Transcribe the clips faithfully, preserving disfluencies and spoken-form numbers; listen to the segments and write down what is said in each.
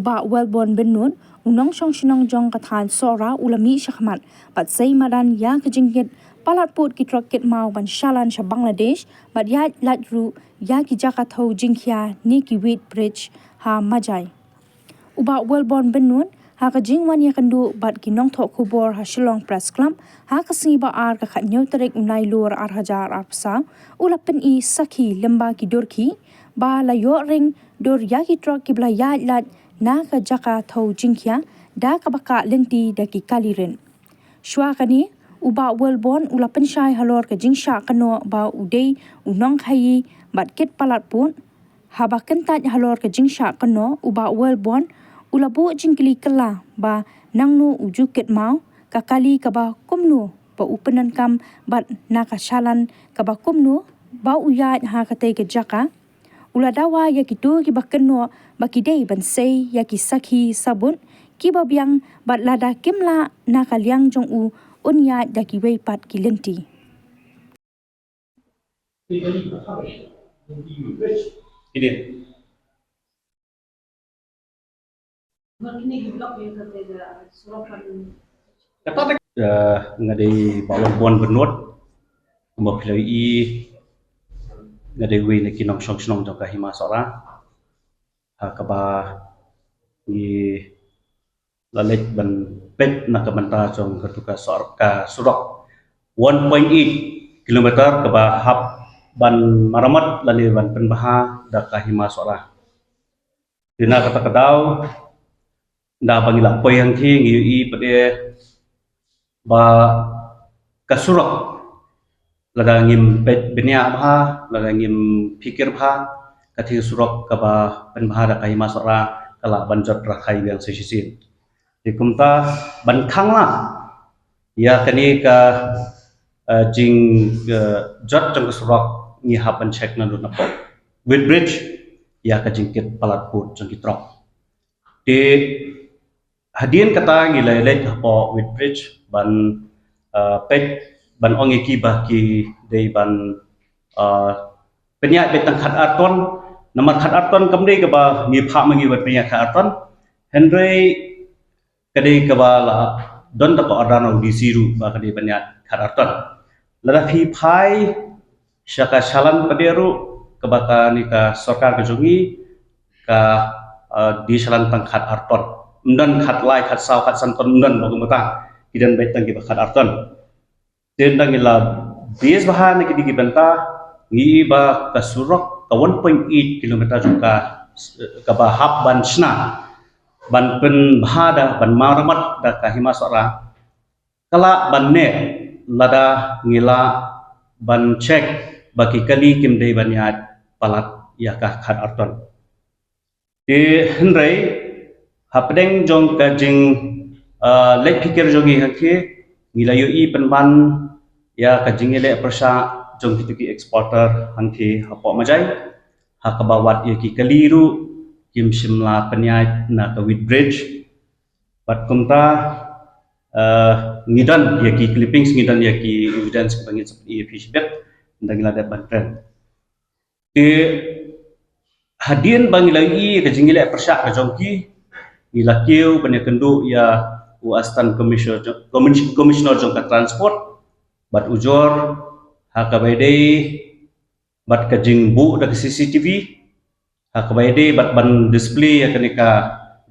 Bah Wellborn Bynnud, u nongshong shnong jong ka thaiñ Sohra, u la mih shakhmat bad sei madan ïa ka jingkit palat pud ki trok kit maw ban shalan sha Bangladesh bad ïaid lait ruh ïa ki jaka thew jingkhia ne ki weight bridge ha Majai. U Bah Wellborn Bynnud, ha ka jingwan ïakynduh bad ki nongthoh khubor ha Shillong Press Club ha ka sngi Ba-ar ka khathynñiew tarik u Nailur ar hajar arphew saw, u la pyni sakhi lyngba ki dur khih ba la ïoh ring dur ïa ki trok kiba la ïaid lait na ka jaka thew jingkhia da kaba kah lynti da ki kali rit. Shuwa kane, u Bah Wellborn u la pynshai halor ka jingshah kynnoh ba u dei u nongkhaïi bad kit palat pud. Haba kyntait halor ka jingshah kynnoh, u Bah Wellborn u la buh jingkylli kylla ba nangno u ju kit maw, ka kali kaba kumno ba u pyndonkam bad na ka shalan kaba kumno ba u ïaid ha katei ka jaka. U la dawa ïa kito kiba kynnoh ba ki dei ban sei ïa ki sakhi sabut kiba biang bad lada kim lah na ka liang jong u, un ïaid da kiwei pat ki lynti. Ki dei. Eh, nga dei Bah Wellborn Bynnud, kumba phi la ïohi, nga dei uwei na ki nongshong shnong jong ka Hima Sohra, ha kaba ngi la leit ban peit na ka bynta jong katu ka sor-, ka surok one point eight kilometer kaba hap ban maramot lane ban pynbha da ka Hima Sohra. Te na kata ka daw, nda ba ngi la poi hangthie, ngi ïohi pat de ba ka surok, lada ngim peit bniah bha, lada ngim phikir bha, katei ka surok kaba pynbha da ka Hima Sohra ka lah ban jot rakhe biang sa shisien. Te kumta, ban khang lah ïa kane ka, eh, jing, eh, jot jong ka surok, ngi hap ban check naduh na pdeng weight bridge ïa ka jingkit palat pud jong ki trok. Te hadien kata ngi la leit hapoh weight bridge ban, eh, peit, ban ong ïa ki ba ki dei ban, eh, pynïaid beit tang khatar ton. Namar khatar ton kam dei kaba ngi phah ma ngi ban pynïaid khatar ton. Hynrei ka dei kaba la don da ka order na u D C ruh ba ka dei ban ïaid khatar ton. Lada phi phai sha ka shalan pat de ruh, kaba kane ka sorkar ka jong ngi ka, eh, dei shalan tang khatar ton. Ym don khatlai, khatsaw, khatsan ton, ym don ba kumta. Ki don beit tang kiba khatar ton. Te ynda ngi la bit bha na kine ki bynta, ngi ïohi ba ka surok ka one point eight kilometer jong ka, kaba hap ban shna ban pynbha da, ban maramot da ka Hima Sohra, ka lah ban neh lada ngi lah ban check ba ki kali kim dei ban ïaid palat ïa ka khatar ton. Te hynrei, hapdeng jong ka jing, ah, leit phikir jong ngi hangthie, ngi la ïohi pynban ïa ka jingïaleh pyrshah jong kito ki exporter hangthie hapoh Majai, ha kaba wat ïa ki kali ruh kim shym la pynïaid na ka weight bridge. Bad kumta, ah, ngi don ïa ki clippings, ngi don ïa ki evidence kiba ngin sa pyni ïa phi shibit, ynda ngi la dep ban kren. Te hadien ba ngi la ïohi ka jingïaleh pyrshah ka jong ki, ngi la kiew ban ïakynduh ïa u Assistant Commissioner, Commis-, Commissioner jong ka Transport, bad ujor ha kaba ïadei bad ka jingbuh da ka C C T V, ha kaba ïadei bad ban display ïa kane ka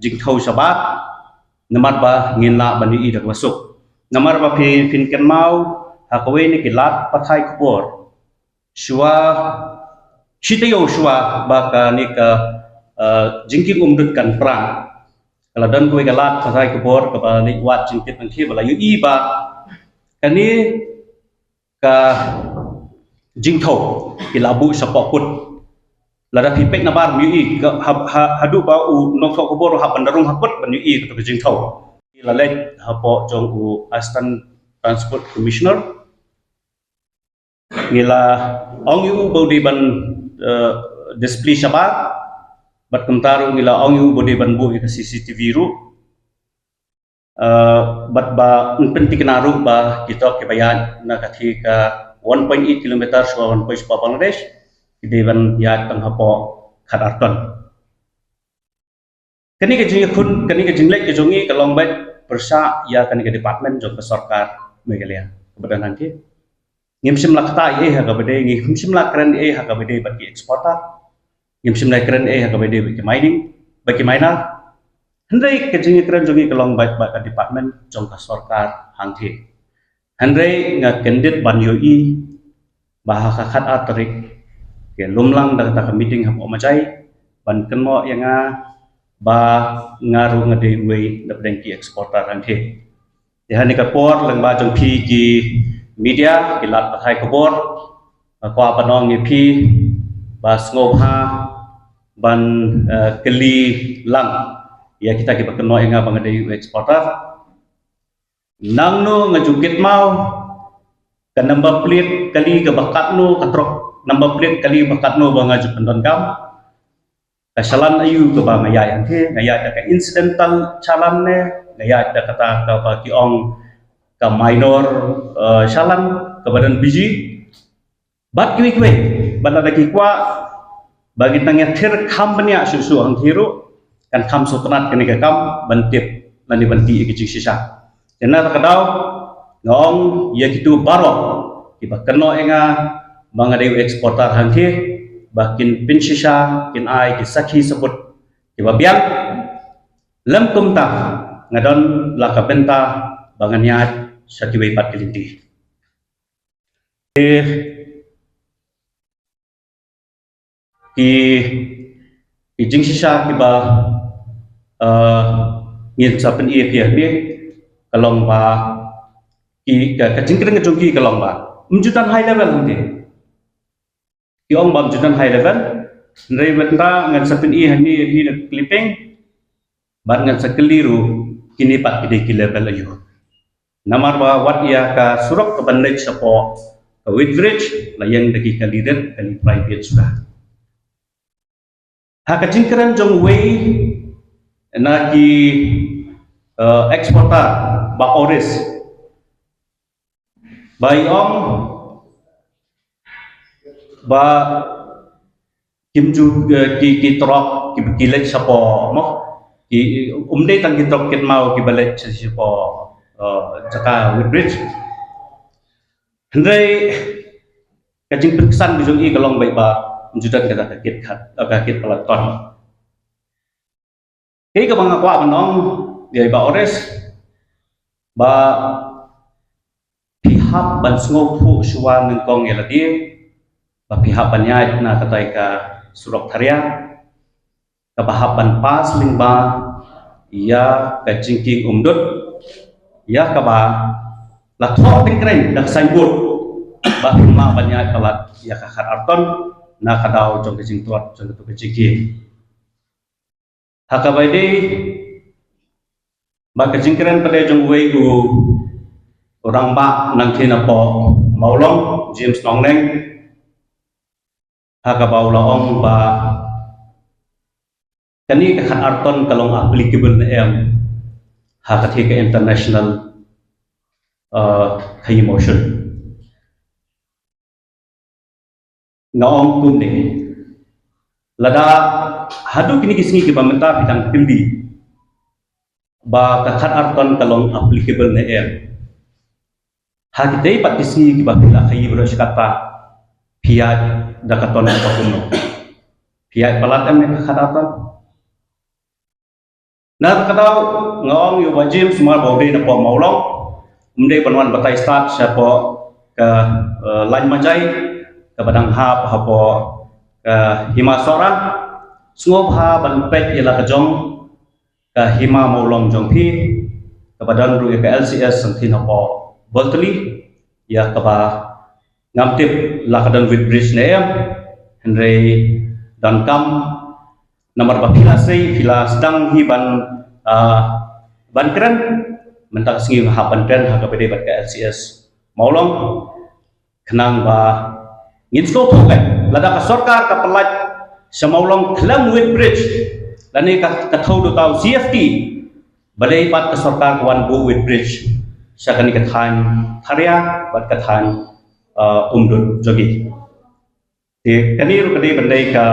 jingthew shabar, namar ba ngin lah ban ïohi da kaba suk. Namar ba phi, phin kynmaw, ha kawei na ki lad pathai khubor, shuwa, shi taïew shuwa ba kane ka, eh, jingkieng umdut kan prang, ka la don kawei ka lad pathai khubor kaba leit wad jingkit hangthie, ba la ïohi ba kane ka jingthew ki la buh shapoh kut. Lada phi peit nabar, ym ïohi, ka, ha, ha, haduh ba u nongthoh khubor u hap ban da rung ha kut ban ïohi kato ka jingthew. Ngi la leit hapoh jong u Assistant Transport Commissioner, ngi la ong ïa u ba u dei ban, eh, display shabar, bad kumta ruh ngi la ong ïa u ba u dei ban buh ïa ka C C T V ruh. Eh, bad ba yn pynthikna ruh ba ki trok kiba ïaid na katei ka one point eight kilometer shuwa wan poi shapoh Bangladesh, ki dei ban ïaid tang hapoh khatar ton. Kane ka jingïakhun, kane ka jingleit ka jong ngi ka long beit pyrshah ïa kane ka department jong ka sorkar Meghalaya kaba don hangtei. Ngim shym la ktah ei ei ha kaba dei, ngim shym la kren ei ei ha kaba dei bad ki exporter. Ngim shym la kren ei ei ha kaba dei bad ki mining, bad ki miner. Hynrei ka jingïakren jong ngi ka long beit bad ka department jong ka sorkar hangtei. Hynrei nga kyndit ban ïohi ba ha ka khat ar tarik ki lum lang da kata ka meeting hapoh Majai ban kynnoh ïa nga ba nga ruh nga dei uwei na pdeng ki exporter hangtei. Te ha kane ka por lyngba jong phi ki media, ki lad pathai khubor, nga kwah ban ong ïa phi ba sngewbha ban, eh, kylli lang ïa kita kiba kynnoh ïa nga ba nga dei u exporter. Nangno nga ju kit maw, ka number plate kali kaba katno, ka trok number plate kali ba katno ba nga ju pyndonkam. Ka challan aïu kaba nga ïaid hangtei, nga ïaid da ka incidental challan ne nga ïaid da kata kaba ki ong ka minor, eh, challan kaba don biji. Bad kiwei kiwei, bad lada ki kwah ba ngin nang ïathir kham bniah shuh shuh hangtei ruh, kan kham sngewtynnat kane ka kam ban tip lane ban tih ïa ki jingshisha. Te na kata ka daw nga ong ïa kito baroh kiba kynnoh ïa nga ba nga dei u exporter hangtei ba kin pynshisha, kin ai ki sakhi sabut kiba biang. Lym kumta nga don la ka bynta ba ngan ïaid sha kiwei pat ki lynti. Te ki, ki jingshisha kiba, eh, ngin sa pyni ïa phi hangne ka long ba ki, ka, ka jingkren ka jong ki ka long ba ym ju don high level hangtei. Ki ong ba ym ju don high level. Hynrei mynta ngan sa pyni hangne ïa phi da clipping bad ngan sa kylli ruh kine pat ki dei ki level aïu. Namar ba wat ïa ka surok kaban leit shapoh ka weighbridge la ïeng da ki kali rit, kali private suda. Ha ka jingkren jong uwei na ki, eh, exporter, Bah Oris, ba i ong ba kim ju, eh, ki, ki trok ki, ki leit shapoh mo, ki, um dei tang ki trok kit maw kiba leit shapoh, eh, jaka weighbridge. Hynrei ka jingpynksan ka jong i ka long beit ba ym ju don kata ka kit khat, eh, ka kit palat ton. Kaei kaba nga kwah ban ong ïa i Bah Oris ba phi hap ban sngewthuh shuwa nyngkong ïa lade ba phi hap ban ïaid na katai ka surok tharia kaba hap ban pass lyngba ïa ka jingkieng Umdut, ïa kaba la thoh tyngkrein da ka signboard ba phim lah ban ïaid palat ïa ka khat ar ton na ka daw jong ka jingtrot jong kato ka jingkieng. Ha kaba ïadei bad ka jingkren pat de jong uwei u rangbah nangtei napoh Mawlong, James Nongleng, ha kaba u la ong ba kane ka khat ar ton ka long applicable ne em ha katei ka international, uh, khaii motion. Nga ong kumne, lada haduh kine ki sngi kiba mynta phi dang kylli ba ka khat ar ton ka long applicable ne em, ha kitei pat ki sngi kiba phi la khaii baroh shi katta phi ïaid da ka ton kaba kumno? Phi ïaid palat em ïa ka khat ar ton? Na kata ka daw nga ong ïa u Bah James, namar ba u dei napoh Mawlong, um dei ban wan batai stad shapoh ka, eh, lain Majai kaba dang hap hapoh ka Hima Sohra. Sngewbha ban peit ïa la ka jong ka Hima Mawlong jong phi kaba don ruh ïa ka L C S sangthin hapoh Botali, ïa kaba ngam tip la ka don weighbridge ne em, hynrei donkam namar ba phi la sei, phi la sdang hi ban, ah, ban kren. Mynta ka sngi nga hap ban kren ha kaba ïadei bad ka L C S Mawlong, khnang ba ngin sngewthuh lada ka sorkar ka pynlait sha Mawlong khlem weighbridge lane ka, ka thew da uta u C F T, balei pat ka sorkar ka wan buh weighbridge sha kane ka thaiñ Tharia bad ka thaiñ, ah, Umdut jong ngi. Te kane ruh ka dei ban dei ka,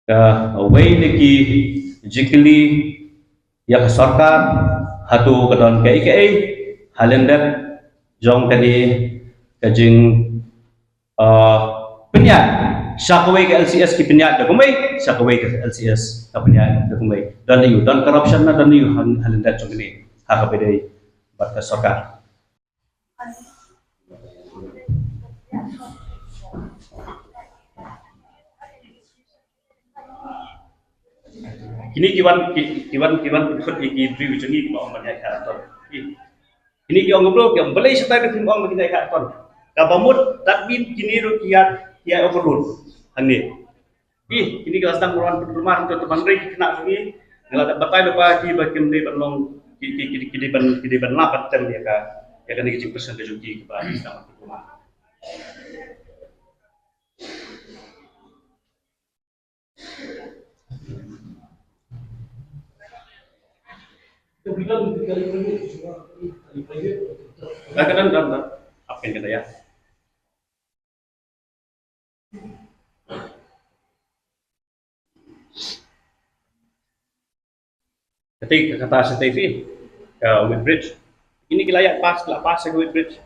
ka wei na ki jingkylli ïa ka sorkar, hato ka don kaei kaei ha lyndet jong kane ka jing, uh, pynïaid, sha kawei ka L C S ki pynïaid da kumwei, sha kawei ka L C S ka pynïaid da kumwei. Don aiu, don corruption ne don aiu ha, ha lyndet jong kane, ha kaba ïadei bad ka sorkar. Kine ki wan, ki, ki wan, ki wan khot ïa ki briew jong ngi kiba ong ban ïaid ka ton. Ki, kine ki ong bro, ki ong balei shatai ba phim ong ban ïaid ka ton. Kaba mut that mean kine ruh ki ïaid, ki ïaid overload hangne. Ki, kine ki la sdang ban wan pynkulmar hangto, te ban rei ki khynnah jong ngi. Ngi la dep batai lypa ki ba kim dei ban long, ki, ki, ki, ki dei ban, ki dei ban lap ban tem ïa ka, ïa kane ka jingpyrshang ka jong ki kiba sdang ban pynkulmar. Ka dang, dang, dang. Hapdeng ka dei ïa. Kata, kata shatei phi ka weighbridge. Kine ki la ïaid pass, la pass ka weighbridge.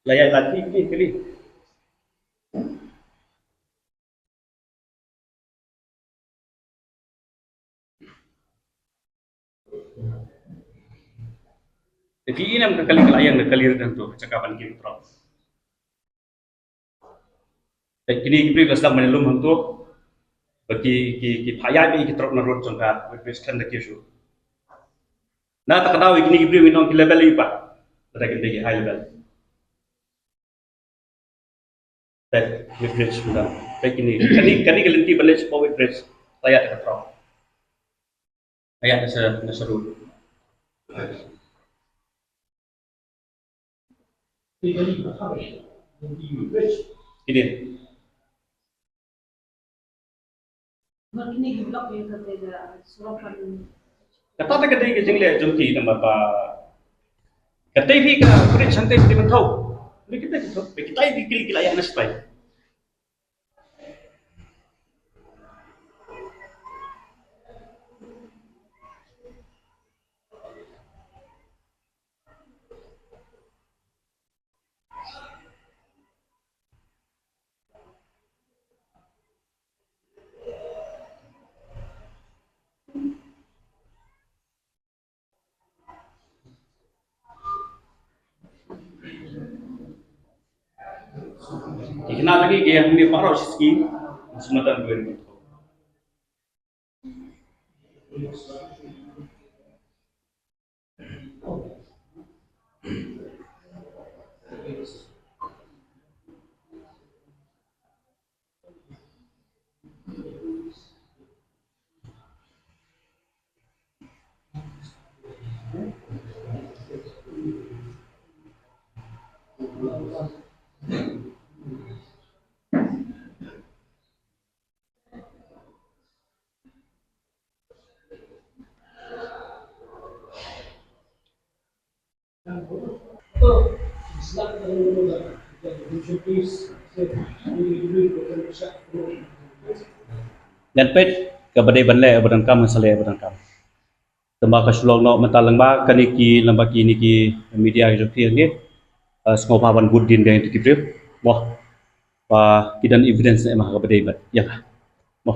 La ïaid lad phi kine kali. Te phi i nam ka kali ka la ïeng, ka kali rit hangto, ka jaka ban kiew ki trok. Te kine ki briew ki la sdang ban lum hangto ba ki, ki, ki phah ïaid beit ki trok na road jong ka weighbridge khlem da kiew shuh. Na kata ka daw ïa kine ki briew ngi ong ki level ïa pa, lada kin dei ki high level. Peit weighbridge mynta. Peit kine. Kane, kane ka lynti ban leit shapoh weighbridge. La ïaid da ka trok. La ïaid da sha, da sha road. Kine. Kine ki block ïa kata ka surok kan. Kata te ka dei ka jingleh jong ki namar ba kata phi ka bridge hangta ki dei ban thew. Ni kita ki thew, kita ki kil ki la ïa na stai. Ki khynnah jong ngi ki ïa hangne baroh shi sngi, sngewthuh. Ngan peit kaba dei ban leh ba donkam, ngan sa leh ba donkam. Tangba ka shu long noh mynta lyngba kane ki, lyngba kine ki media ki jong phi ngi. Eh, sngewbha ban bud dien biang ïa ki briew. Mo. Ba ki don evidence ne em ha kaba dei bad ïa ka. Mo.